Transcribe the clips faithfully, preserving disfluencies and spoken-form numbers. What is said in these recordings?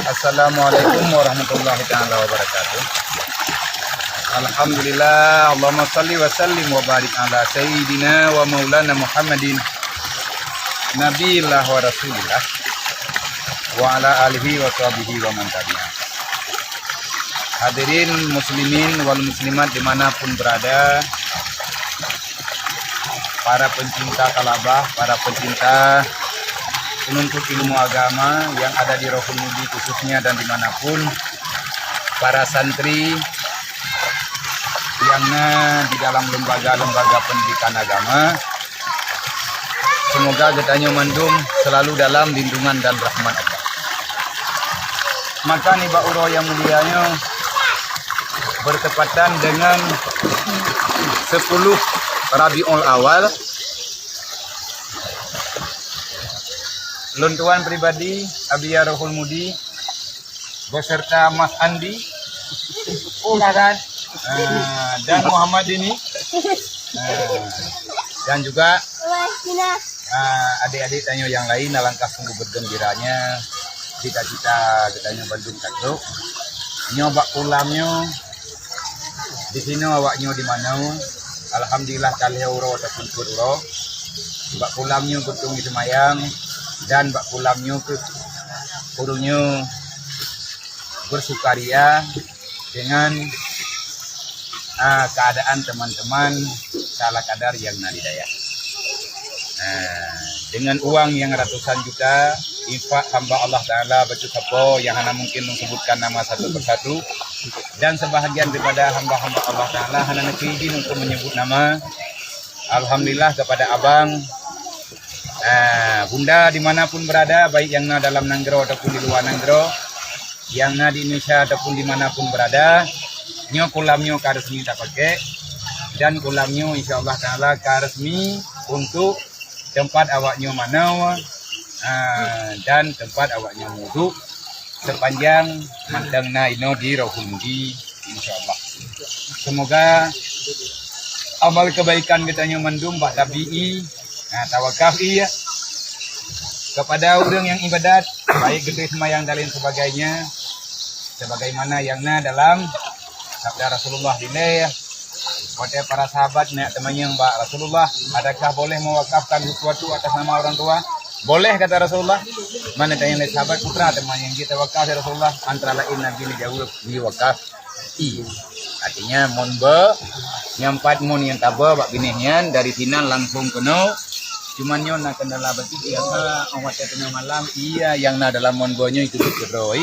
Assalamualaikum warahmatullahi taala wabarakatuh. Alhamdulillah, Allahumma salli wa sallim wa barik ala sayyidina wa maulana Muhammadin, nabiyillah wa rasulillah, wa ala alihi wa sahbihi wa man tabi'ah. Hadirin muslimin wal muslimat dimanapun berada, para pencinta talabah, para pencinta penuntut ilmu agama yang ada di Rohul Mudi khususnya dan dimanapun, para santri yang na di dalam lembaga-lembaga pendidikan agama, semoga geutanyoe mandum selalu dalam lindungan dan rahmat Allah. Maka nibak uroe nyang mulia nyoe bertepatan dengan sepuluh Rabiul Awal, lôn tuan pribadi, Abiya Rohul Mudi, beserta Mas Andi, oh, kan? Ah, dan Muhammad Dini, ah, dan juga, ah, adik-adik tanyoe yang lain, alangkah sungguh bergembiranya cita-cita geutanyoe bandum ka trok. Nyoe bak kulam nyoe, di sinoe awak nyoe di manoe, alhamdulillah ka lhèe uroe ataupun peuet uroe. Bak kulam nyoe geutung seumayang dan bak kulam nyoe keuh ureueng nyoe bersukaria dengan, ah, keadaan teman-teman salah kadar yang na di dayah. Ah, dengan uang yang ratusan juta, infak hamba Allah Taala bacut sapo yang hana mungkin lôn sebutkan nama satu persatu, dan sebahagian daripada hamba-hamba Allah Taala hana neukeu izin untuk menyebut nama. Alhamdulillah kepada abang, ah, bunda dimanapun berada, baik yang na dalam nanggroe ataupun di luwa nanggroe, yang na di Indonesia ataupun dimanapun berada, nyoe kulam nyoe ka resmi tapakai, dan kulam nyoe insya Allah Taala ka resmi untuk tempat awak nyoe manoe, ah, dan tempat awak nyoe wudhu sepanjang mantong na inoe di Rohul Mudi, insya Allah. Semoga amal kebaikan geutanyoe mandum bak tabi ie, ah, tawakaf ie kepada ureueng nyang ibadat, baik geutanyoe seumayang dan lain sebagainya, sebagaimana yang na dalam sabda Rasulullah dilée, watée para sahabat neuk teumanyong bak Rasulullah, "Adakah boleh mewakafkan sesuatu atas nama orang tua?" "Boleh," kata Rasulullah. Maka tanyong lé sahabat, "Peue teuma nyang jeuet tawakaf, ya Rasulullah?" Antara lain Nabi neujaweueb, "Bi wakaf ie." Artinya, mon beu, nyang pat mon nyang tabeu bak binéh nyan, dari sinan langsung keunoe. Cuman nyoe na kendala bacut, biasa, oh, watée teungoh malam, ie nyang na dalam mon beu nyoe itu beutôi.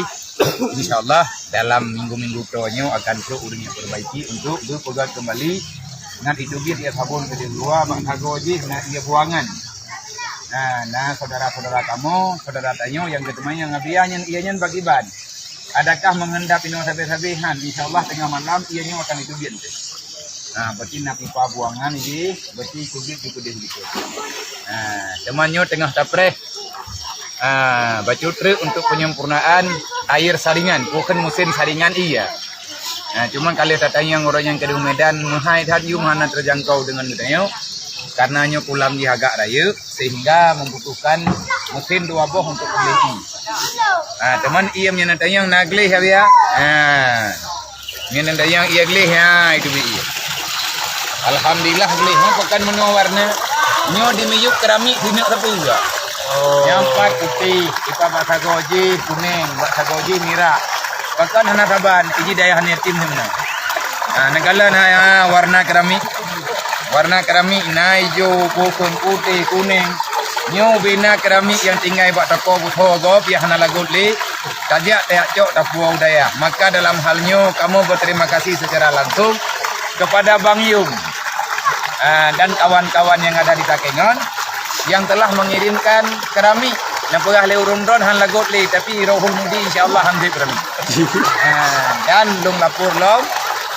Insya Allah, dalam minggu-minggu keudroe nyoe akan trok ureueng nyang perbaiki untuk geupeugét kembali. Ngat itu biet ie sabon keudeh dua, bak sagoe jih na ie buangan. Nah, na saudara-saudara kamoe, saudara tanyoe nyang geuteumanyong ngon ie nyan, ie nyan bagi ban. Adakah menghendap inoe sabe-sabe? Han, insya Allah teungoh malam ie nyoe akan itu biet. Nah, berarti na pipa buangan jih, berarti itu biet jih keudeh dikeue. Nah, teuma nyoe teungoh tapreh. Ah, bacut treuk untuk penyempurnaan air saringan, bukan musim saringan ie. Ah, cuman kalau tatanyong ureueng nyang keudeh Medan, meuhai that yum hana terjangkau dengan geutanyoe, karena nyoe kulam jih agak rayeuk, sehingga membutuhkan mesin dua boh untuk peugleh ie. Ah, teuma ie meunyoe tatanyong na gleh, ya, ya. Ah. Nyan nyang dayang ie gleh, ha, itu bi ie. Alhamdulillah gleh, ha, pakan meunoe warna. Nyoe di miyueb keramik sineuk sapeue juga. Oh. Nyang pat putih, ipat bak sagoe jih kuneng, bak sagoe jih mirah. Pakan hana saban, iji dayah yatim sinan. Ha, neukalon ha, ha, warna keramik. Warna keramik na ijo, boh putih, kuneng. Nyoe bina keramik nyang tinggai bak toko beusoe gob nyang hana lagot lé. Tajak tajak cok tapuwoe u dayah. Maka dalam hal nyoe kamoe berterima kasih secara langsung kepada Bang Yum, ah, dan kawan-kawan yang ada di Takengon yang telah mengirimkan keramik. Neupeugah lé ureueng droen han lagot lé, tapi Rohul Mudi insya Allah han seb keramik. Ah, dan lôn lapor lom,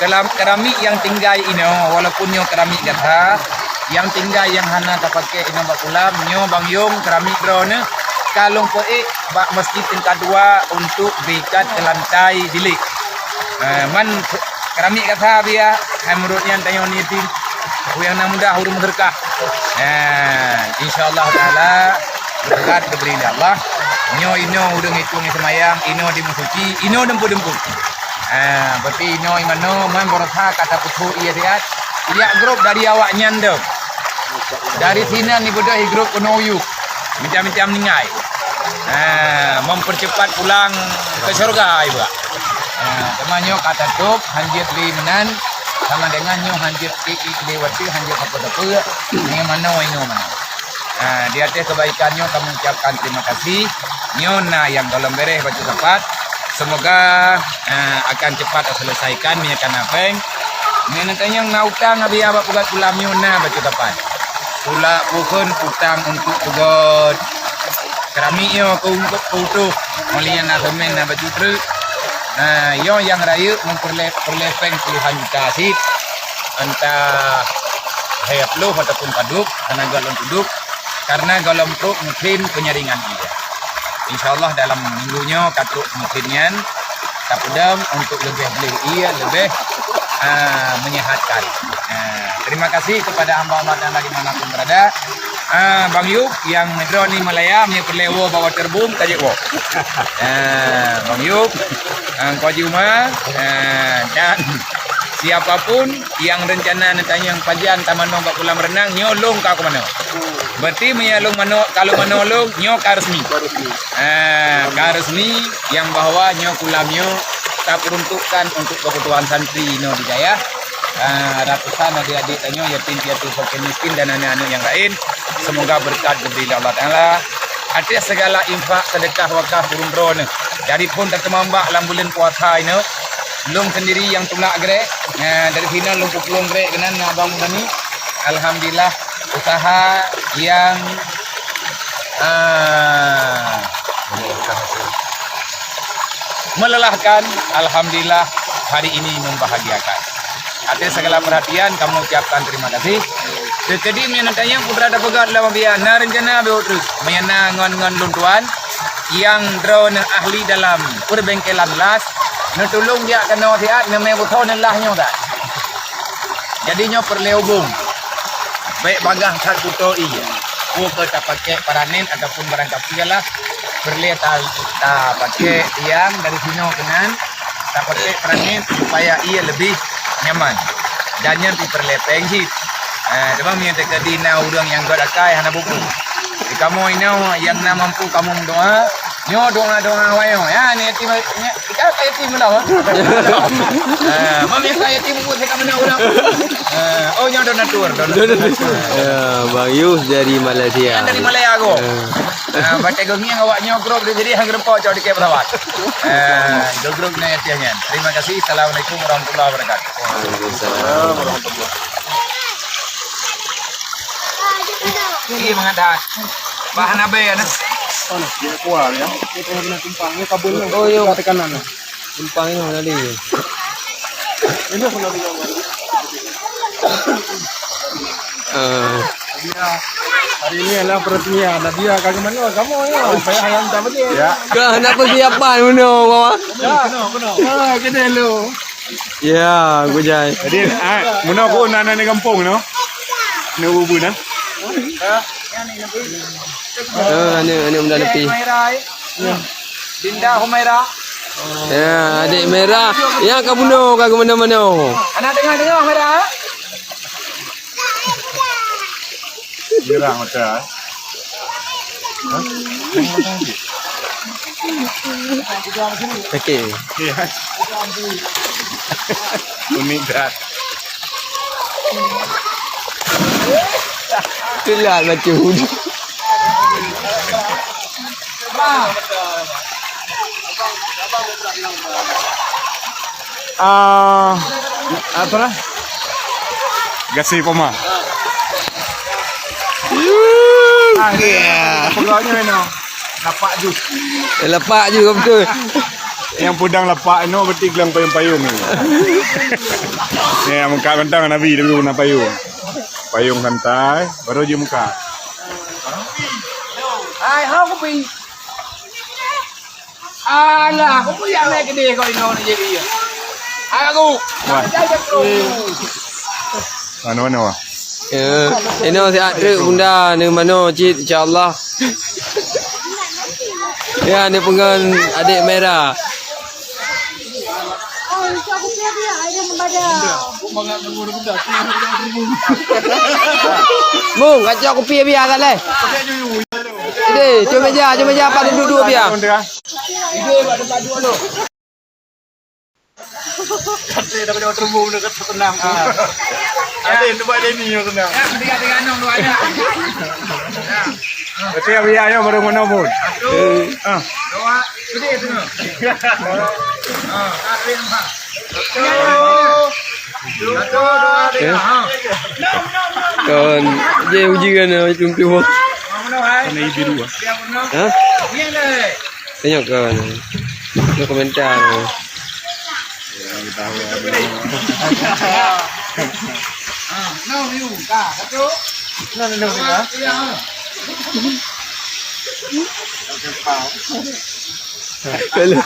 kelam-, keramik nyang tinggai inoe, walaupun nyoe keramik gata, nyang tinggai nyang hana tapakai inoe bak kulam, nyoe Bang Yum keramik droeneuh ka lôn peuék bak masjid tingkat dua untuk diikat keu lantai bilék. Eh, man keramik gata biya, hai meunurot nyan tanyoe niyatin, ureueng nyang na mudah ureueng meuseudeukah. Eh, insya Allah taala berkat diberi oleh Allah. Nyoe inoe ureuëng itu nyang seumayang, inoe di meusuci, inoe dempue-dempue. Ha, berarti inoe manoe man beurasa ka tapeutrok ié siat. Liak grup dari awaknyan deuh. Dari sinan ibeudôh grup keunoe uyuek. Macam-macam ninggai. Ha, mempercepat pulang ke syurga ibuak. Ha, teuma nyoe ka tatôb, hanjeuet lé meunan, sama dengan nyoe hanjeuet i-, i-, lewat tu, hanjeuet sapeue-sapeue, nyoe manoe, inoe manoe. Ha, di ateueh kebaikan nyoe kami ucapkan terima kasih. Nyoe na nyang gohlom beres bacut sapat. Semoga, ha, akan cepat terselesaikan meunyoe ka na péng. Meunyoe na tanyong na utang, Abiya bak pugat pulam nyoe na bacut sapat. Pula pukon utang untuk peugöt keramik nyoe keu untuk keu utoh. Meulian na semen na bacut treuk. Ha, nyoe nyang rayeuk meupeureulee, peureulee péng puluhan juta cit. Entah hai ploh ataupun padub, hana gohlom tudub. Karena gohlom trok musim penyaringan ié. Insya Allah dalam minggu nyoe ka trok musim nyan, tapeudong untuk leubeh gleh ié, leubeh, ah, menyehatkan. Ah, terima kasih kepada hamba Allah Taala di mana pun berada. Ah, Bang Yub, nyang meudroe ni Malaya, meunyoe peureulée woe bak waterboom, ka jeuet woe. Ah, Bang Yub, ah, Engkau Haji Uma, ah, dan siapa pun nyang rencana neutanyong pajan tamanoe bak kolam renang, nyoe lôn ka kumanoe. Berarti meunyoe lôn manoe, ka lôn manoe lôn, nyoe ka resmi. Ka resmi. Ah, ka resmi nyang bahwa nyoe kolam nyoe taperuntukkan untuk kebutuhan santri inoe di dayah. Ah, ratusan adik-adik tanyoe yatim piatu fakir miskin dan aneuk-aneuk nyang laén. Semoga berkat geubri lé Allah Taala. Atas segala infak, sedekah, wakaf, ureuëng droeneuh. Dari phon tateumambak lam buleuen puasa inoe, lôn sendiri nyang tulak grek. Nah, dari sinan lôn peupulông grek keunan ngon Abang Muzani. Alhamdulillah, usaha nyang, ah, melelahkan, alhamdulillah, hari ini membahagiakan. Atas segala perhatian, kamoe ucapkan terima kasih. Teukeudi meunyoe neutanyong peue teuma tapeugah lam Abiya, na rencana beutrek. Meunyoe na ngon, ngon lôn tuan, nyang droeneuh ahli dalam perbengkelan las, neutulông jak keunoe siat, neumé beusoe neulah nyoe that. Jadi nyoe peureulée ubông. Bék bagaih that kuto ié. Peue keu tapakék paranet ataupun barang kapeue lah, peureulée ta-, tapakék nyang dari sinoe keunan, tapakék paranet supaya ié leubeh nyaman. Dan nyan pih peureulée péng cit. Eh, teuma meunyoe teukeudi na ureuëng nyang göt akai hana buku. Di kamoe inoe nyang na mampu kamoe meudoa, nyoe doa-doa awai nyoe. Ya, ni yatim, ni, kita yatim meudoa. Eh, mam ya yatim buku saya kamoe meudoa. Eh, oh, nyoe donatur, donatur. Ya, Bang Yus dari Malaysia. Dari Malaya aku. Eh. Ah, batée geungieng awak nyoe grup dia jadi hang geureumpok cok dikit pesawat. Eh, grup na yatim nyan. Terima kasih. Assalamualaikum warahmatullahi wabarakatuh. Waalaikumsalam. Iya, mangat that. Bahan abe ya, nah. Oh, nah, dia kuah ya. Dia tengah kena tumpang. Ini kabel ni. Oh, iya. Tekanan. Simpang nyoe tadi. Eh. Hari ini adalah peresmian. Nadia, kamu mana? Kamu ya. Saya yang tak betul. Ya. Kah nak persiapan mana, Mama? Ya, kena, kena. Ah, kena lu. Ya, aku jai. Jadi, ah, mana aku nak, nak di kampung, no? Nak ubun, ah? Eh, aneuk, aneuk muda nepi. Dinda Humaira. Ya, adik Mera. Ya, ka bunoe, ka kemana-mana. Anak tengah-tengah Mera. Girang mata. Hah? Okey. Okey. Unik dah. Telat baca hujung. Ah, apa lah? Gasih poma. Ah, ya. Pegawainya ni. Lapak ju. Lapak ju, betul. Yang pedang lapak inoe berarti gelang payung-payung ni. Ya, muka bentang Nabi dulu na payung. Payung santai, baru je muka. Hai, hau kopi. Alah, kopi yang naik gede kau inoe ni jadi. Hai aku. Wah. Mana-mana wah. Ya, inoe siat treuk bunda ni manoe cit, insya-Allah. Ya, ni pengen adik merah. Mung, kacau kupi biar kat leh. Ini, cuma meja, cuma meja apa duduk-duduk biar. Kata dah pada terumbu dah kata tenang. Ah. Ada yang tempat dia ni yang tenang. Ya, tiga tiga enam dua ada. Betul ya, biar ya baru mana pun. Ah. Dua, gede tu. Ah, ada yang nampak. Satu, dua, tiga. Eh? Ha. Kon je uji kan, eh, macam tu. Mana, hai? Kena ibu dua. Ha? Ni ada. Tengok kan. Dia komentar. Hello.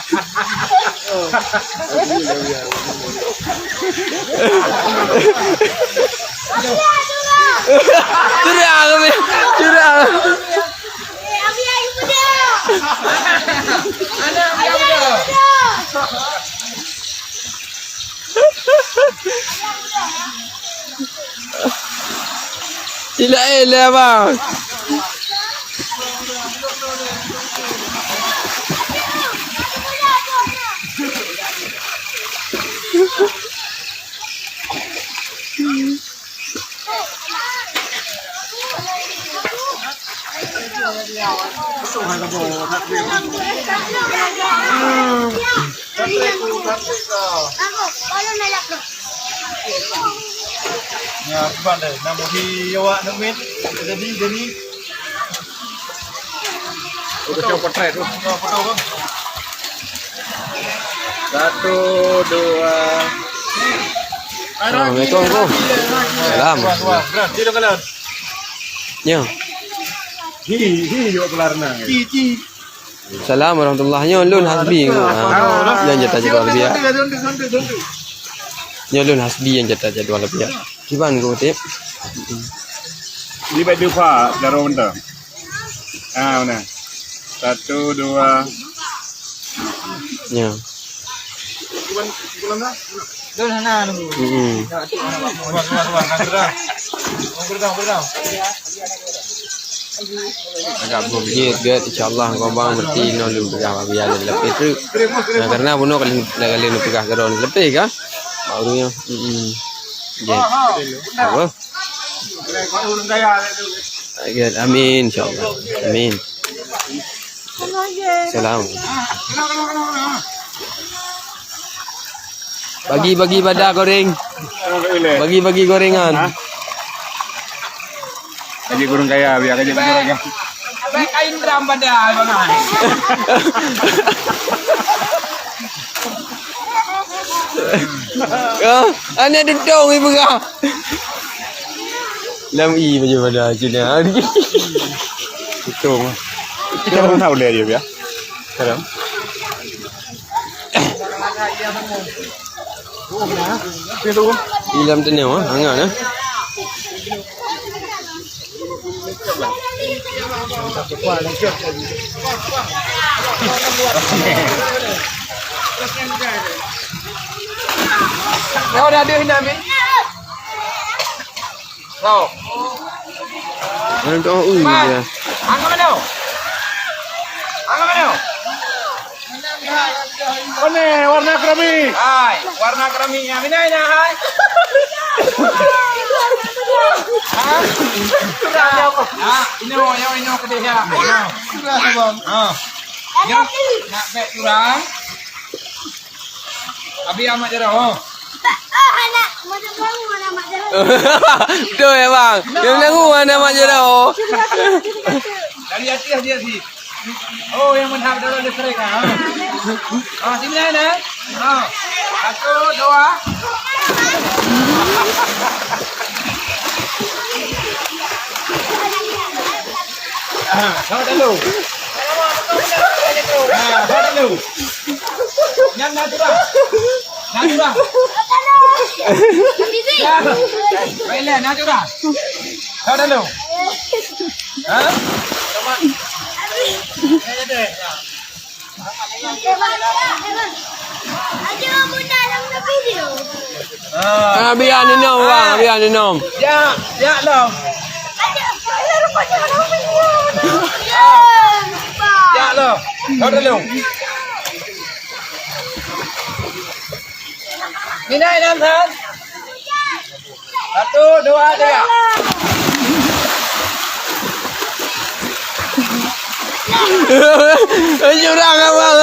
Curang, Abi. Curang. Sila eh, le abang. Ya, cuba deh. Nama di awak nak main? Jadi, jadi. Foto, potret tu. Foto, foto, bang. Satu, dua. Assalamualaikum, Bro. Salam. Wah, wah, wah. Sini, kalian. Ya. Hi, hi, yuk kelar nang. Hi, hi. Salam warahmatullahi. Nyoe lôn Hasbi. Ah, nyang jata jadual leubeh. Nyoe lôn Hasbi nyang jata jadual leubeh. Kiban ku tip. Di bak dupa, jarum tu. Ah, mana? Satu, dua. Ya. Kiban, kiban dah? Don hana nunggu. Hmm. Keluar, keluar, keluar. Nak gerak. Mau gerak, gerak. Agak boh. Jeuet, jeuet, insya Allah, kau bang berarti nyoe lôn peugah bak biaya lôn leupie tu. Nah, karena bunoe kali, kali lôn peugah keudroe lôn leupie kan? Baru nyoe. Hmm. Jeuet. Apa? Jeuet. Amin, insya Allah. Amin. Salam. Bagi-bagi bada goreng. Bagi-bagi gorengan. Ha? Bagi goreng kaya, biar aja goreng kaya. Baik kain dram bada, bang. Ah, anak dudong ibu kah? Lam i baju pada Cina. Betul. Kita pun tahu dia, dia, ya. Salam. Di dalam tengah, ah, hangat, eh. Kau dah ada hendak ambil? Kau. Hantu ui Man. Dia. Angkat mana? Angkat mana? Mana warna keramik? Hai, warna keramik yang mana ini, hai? Ha? Sudah ada apa? Ha, ini, ini, ini kedai ya. Sudah, Bang. Ha. Ini nak bek kurang. Abi amat jarah, oh. Betul ya, bang. Dia menangu mana amat jarah, oh. Dari atas dia sih. Oh, yang menhap dalam listrik ah. Ah, sini lain eh. Ah. Satu, dua. Ah, sama dulu. Ah, sama dulu. Nyan natural. Natural. Ya. Baiklah, natural. Sama dulu. Ha? Sama. Ya, ya, ya. Ah, biar ni nom, bang, biar ni nom. Ya, ya, long. Ya, long. Kau dulu. Ni naik dalam, San. Satu, dua, tiga. Curang abang.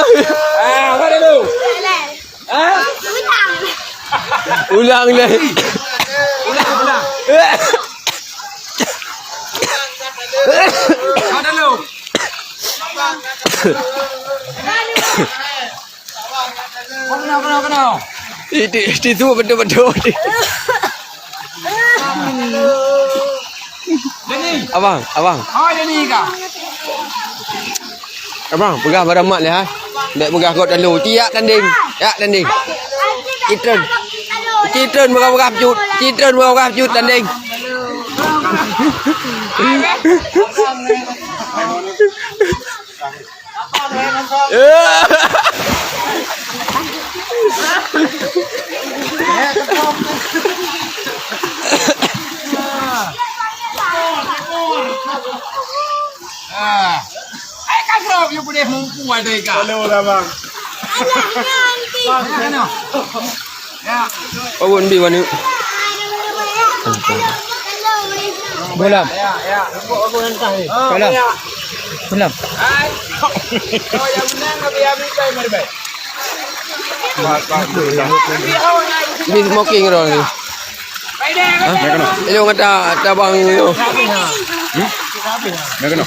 Ah, apa dulu? Ah? Ulang deh. Ulang, ulang. Apa dulu? Kena, kena, kena. Itu, itu betul-betul. Abang, abang. Abang, peugah bak mak lé, ha. Bèk peugah kot lalu. Tiak tanding. Tiak tanding. Citron. Citron peugah-peugah cut. Citron peugah-peugah cut tanding. Ah. Eh, ka grok, you boleh mumpu ada ka. Halo lah, bang. Bang, sana. Ya. Oh, won bi wani. Bolam. Ya, ya. Bolam. Bolam. Hai. Oh, yang menang lebih habis, baik, mari, baik. Di smoking roll ni. Hah? Dah kena. Elok kata tabang tu. Hmm? Dah kena.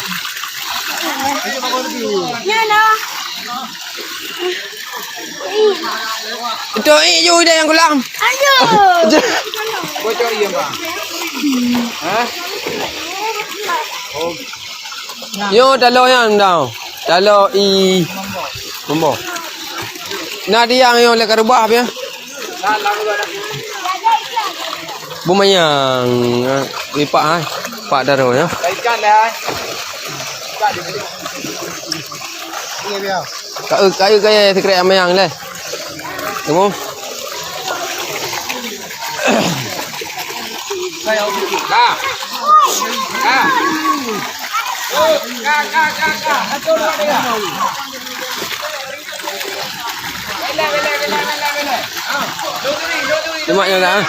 Untuk i ju dah yang kulang. Aduh. Bocor iya, Bang. Hah? Oh. Nyoe taloe nyan tau. Taloe i Mombo. Na tiang nyoe lé ka reubah pian. Bumayang, eh, lipak, eh. Pak Daro, ya. Ka eu, ka eu gaya sikret amayang lé. Tunggu. Ka. Ka. Ka, ka, ka, ka. Satu, dua, tiga. Bela, bela, bela, bela, bela. Ha. Dua, dua, dua, dua. Cuma yang dah, ha?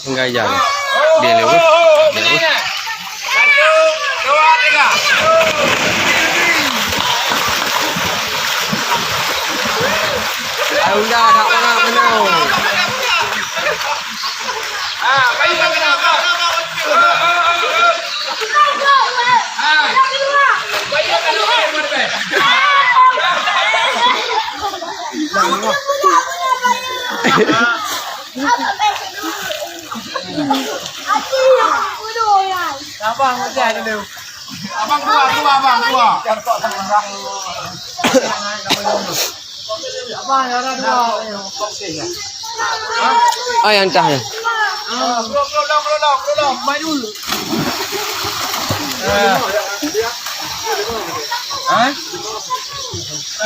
Sengaja. Dia lewat. Dia lewat. Satu, dua, tiga. Honda tak pernah menang. Ah, baik, baik, baik. Ah. Baik, baik, baik. Abang macam mana? Abang keluar, keluar, abang, keluar. Abang, yang ada dua. Ah, yang tah, ya. Ah, keluar, keluar, keluar, keluar, keluar. Maju. Ah.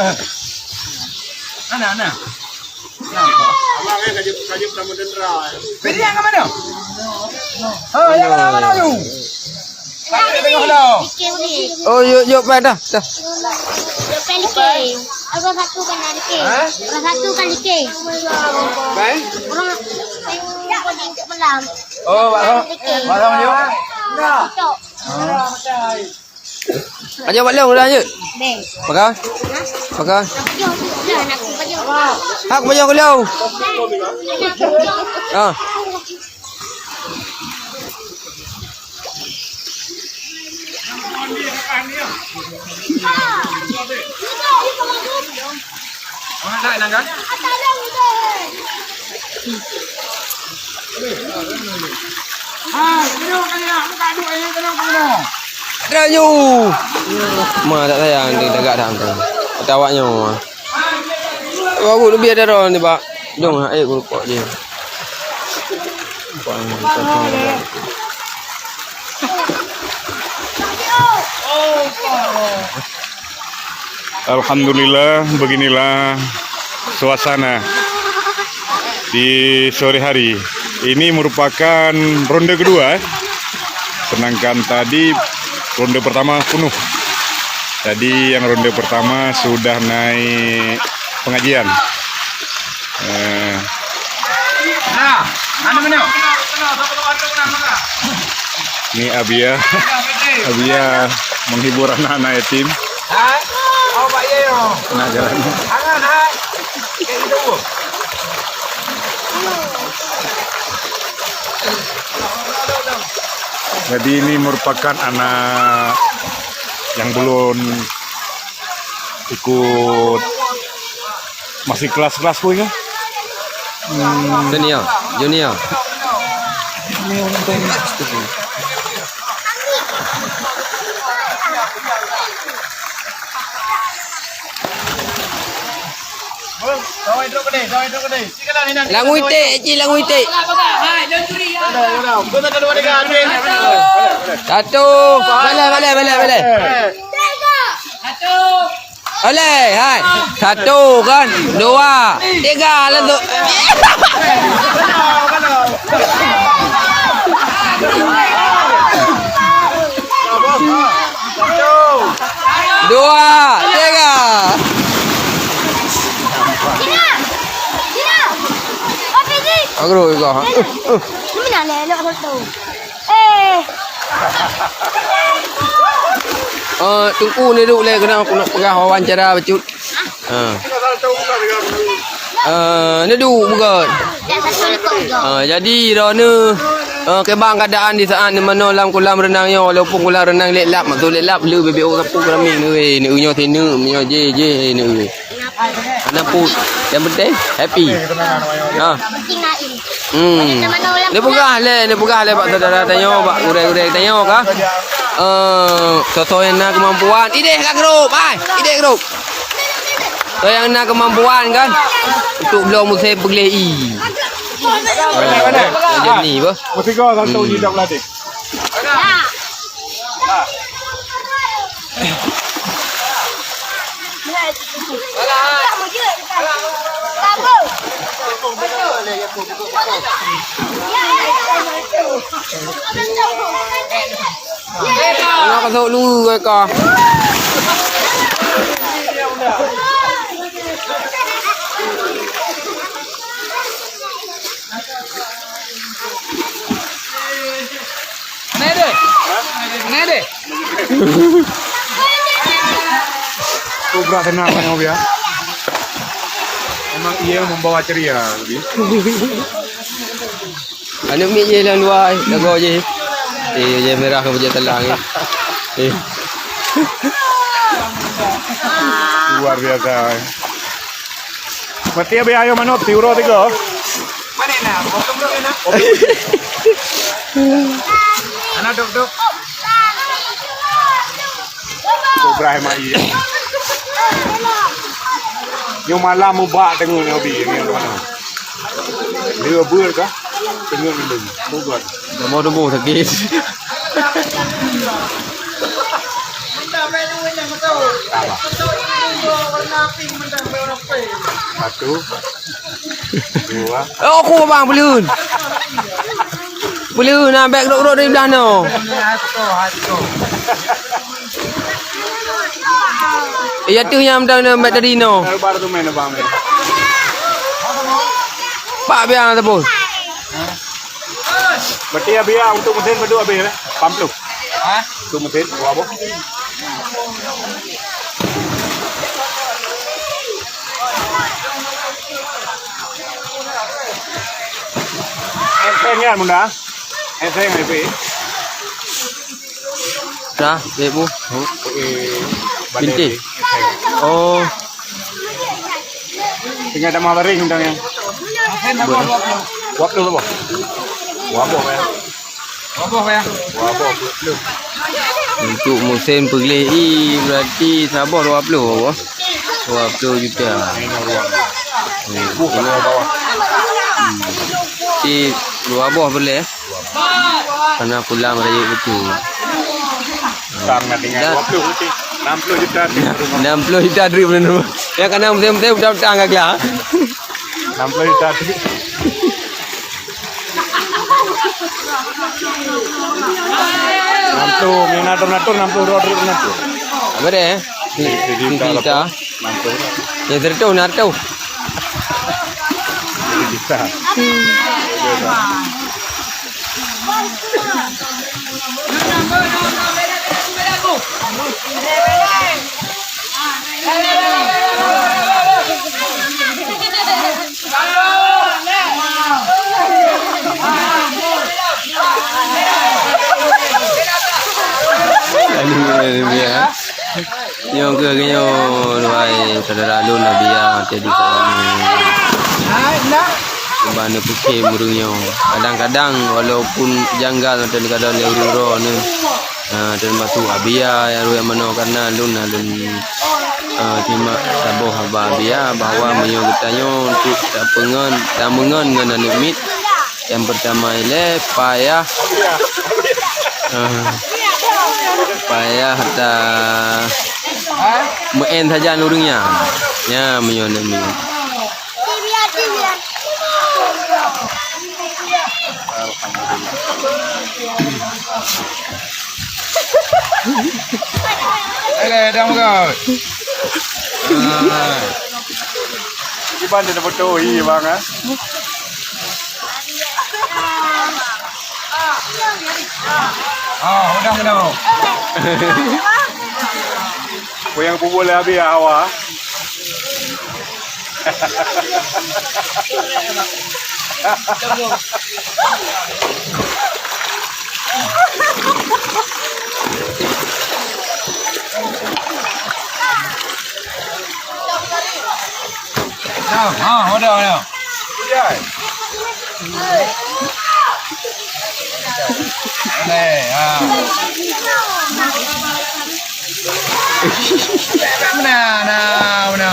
Ah. Ana, ana. Abang, eh, ka jeuet, ka jeuet sama dendera, eh. Beri yang ke mana? Oh, yang mana, mana tu? Yang ni. Tengok dah. Dikit ni. Oh, yuk, yuk, pai dah, dah. Yuk, pai dikit. Orang satu kan dikit. Ha? Orang satu kan dikit. Pai? Orang tak boleh untuk malam. Oh, malam. Dikit. Malam yuk. Cocok. Oh. Aja bak lôn dah, Jut. Beh. Pakai? Pakai? Jom, jom, nak aku baju. Hak baju aku lôn. Ah. Ada nyu. Ma tak sayang dia tagak dah tu. Kata awak nyu. Baru lebih ada orang ni, Pak. Jom, eh, guru kok dia. Alhamdulillah, beginilah suasana di sore hari. Ini merupakan ronde kedua, eh. Sedangkan tadi ronde pertama penuh. Tadi yang ronde pertama sudah naik pengajian. Eh, Nah, mana, mana? Ni Abia. Abia menghibur anak-anak yatim. Hai. Awak ya, yo. Nak jalan. Angan, hai. Kayak gitu. Jadi ini merupakan anak yang belum ikut, masih kelas-kelas pun ya? Hmm. Senior, junior. Langui tek, Cik, langui tek. Satu. Balai, balai, balai, balai. Oleh, hai. Satu kan, dua, tiga, langsung. Dua, tiga. Agro juga. Ni mana le, nak foto? Eh. Eh, Teungku ni duk lé keunoe, aku nak peugah wawancara bacut. Ha. Eh, ni duk bukan. Eh, jadi droeneuh, eh, kebang keadaan di saat ni manoe lam kolam renang nyoe, walaupun kolam renang lelap, maksud lelap le bebek orang sapu keramik ni, ni nyoe sini, nyoe je, je, ni. Hana pun. Yang penting happy. Ha. Hmm. Ni peugah lé, ni peugah lé bak saudara tanyoe, bak gurée-gurée tanyoe ka. Eh, soe-soe nyang na kemampuan, ideh ka grup, ai, ideh grup. Soe nyang na kemampuan kan untuk bloe musém peugleh ie. Jadi ni bah. Mesti kau satu Hmm. jidok latih. Nak masuk dulu ka. Mana dia? Mana dia? Kobra tenang, Bang Obi, ya. Memang ia membawa ceria, Obi. Aneuk miet jih lam luwa, lagoe jih. Eh, jih merah ngon bajèe talang, eh. Eh. Luar biasa, eh. Berarti habis ayo manok, ti uroe tiga. Mana nak? Kopi. Anak dok-dok. Kobra hai mai. Nyoe malam mubak teungoh nyoe bi, nyoe mana? Dia ber kah? Teungoh nyoe. Mubak. Nama demo sakit. Satu. Dua. Oh, aku bang, beleun. Beleun, nah, bèk rot-rot dari belah no. Ya tu nyam dah na bèk dari no. Baru tu main abang ni. Pak biang ataupun. Berarti ya biar untuk mesin beduk habis ya? Lapan puluh. Ha? Untuk mesin, dua boh. Enteng kan, Bunda? Enteng, Epi? Dah, Ibu. Eh, Binti. Enteng. Oh. Tinggal tambah baring, Bunda, ya. Dua puluh apa? Dua puluh, ya. Waboh, ya. Waboh, dua puluh. Untuk musim peugleh ie, berarti saboh dua puluh, waboh. Dua puluh juta. Ini ruang. Hmm. Bukan bawah. Hmm. Si dua boh boleh. Karena pulang rayeuk betul. Tang nak tinggal dua puluh betul. Enam puluh juta trip. Enam puluh juta trip benar. Yang kena musim-musim utang-utang ka kelar. Enam puluh juta trip. Enam puluh, yang natur-natur enam puluh, dua trip enam puluh. Apa dia? Seribu juta. Seribu juta. Enam puluh. Yang seratus, enam ratus. Seribu juta. Aduh, aduh, ya. Nyoe keuh nyoe, wahai syedara lôn, Abia, jadi seorang cuba neupeuke ureueng nyoe. Kadang-kadang walaupun janggal mantong kadang lé ureueng droeneuh, ah, teumasuk Abia nyang rhot manoe, karena lôn na lôn, ah, simak saboh haba Abia bahwa meunyoe geutanyoe untuk tapeungon, tameungon ngon aneuk miet, nyang peurtama ilée payah, ah, payah ta meu'en sajan ureueng nyan. Nyan meunyoe aneuk miet. Eh, dah muka. Ah. Iban dia betul, iya bang, ah. Ah, udah, udah. Goyang pukul habis awak. Nah, ha, udah, udah. Boleh, ha. Mana, nah, mana?